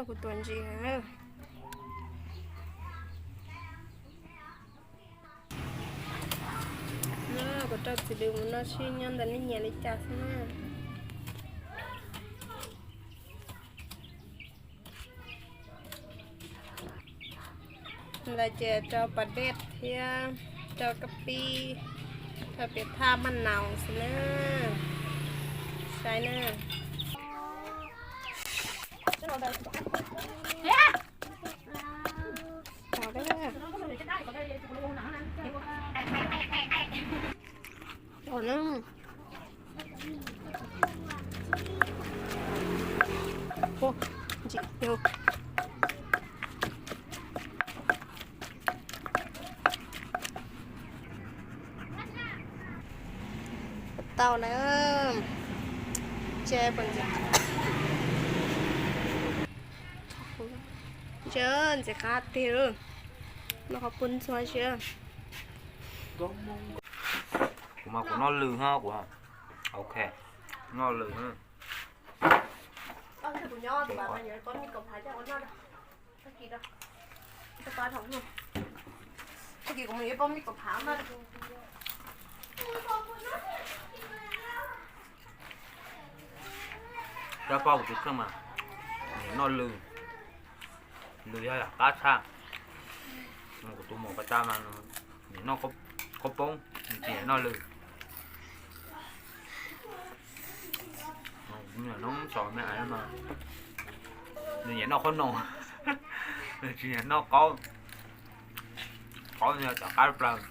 Kuv tuav ntsis heev. Kuv rau txiv lws mus noj sib nyob ntawm nej nyiam li cas xwb na. Ntawd ces rau pas dej thiab rau kab pib, rau piam thaj maj naus xwb na. Saib na. Tau na. Tse, ntxim qab tiag. Noj qhov pub ntxhua siab. Kuv mas kuv noj lws hab kuv. Ok, noj lws. Coj pab kuv tus kheej mas, nyiam noj lws, lws yog yam qab tshaj. Kuv tus muam pas tas mas nyiam noj khaub poob, nws tsis nyiam noj lws. Nws nyiam noj qhaub noom, nws tsis nyiam noj qaub. Qaub yog cov qab plaws.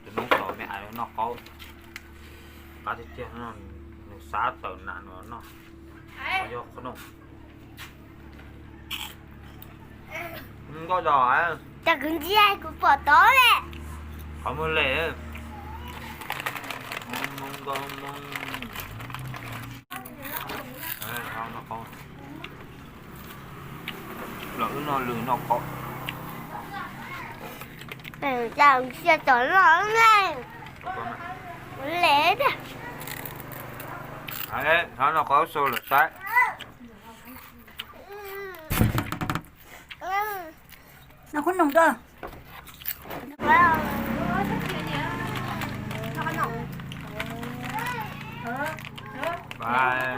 Tus noob xaus me ais noj qaub, qab tiag tiag, nws xav tawm nas nws noj, yog qhaub noom. Nkauj zog, cas kuv ntsia kuv pom tod le. Qhov muag lem. Los wb noj lws noj qaub. Cas ntsia tom loj ne. Lem tiag. Noj qaub xwb lawm saib. Noj qhaub noom rau.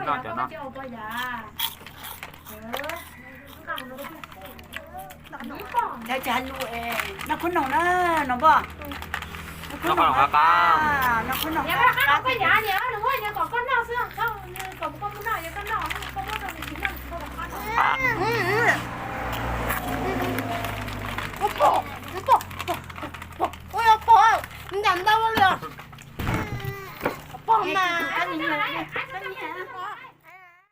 Noj cov no. Noj qhaub noom na, no npoj. Noj qhaub noom qab qab. Noj qhaub noom qab qab.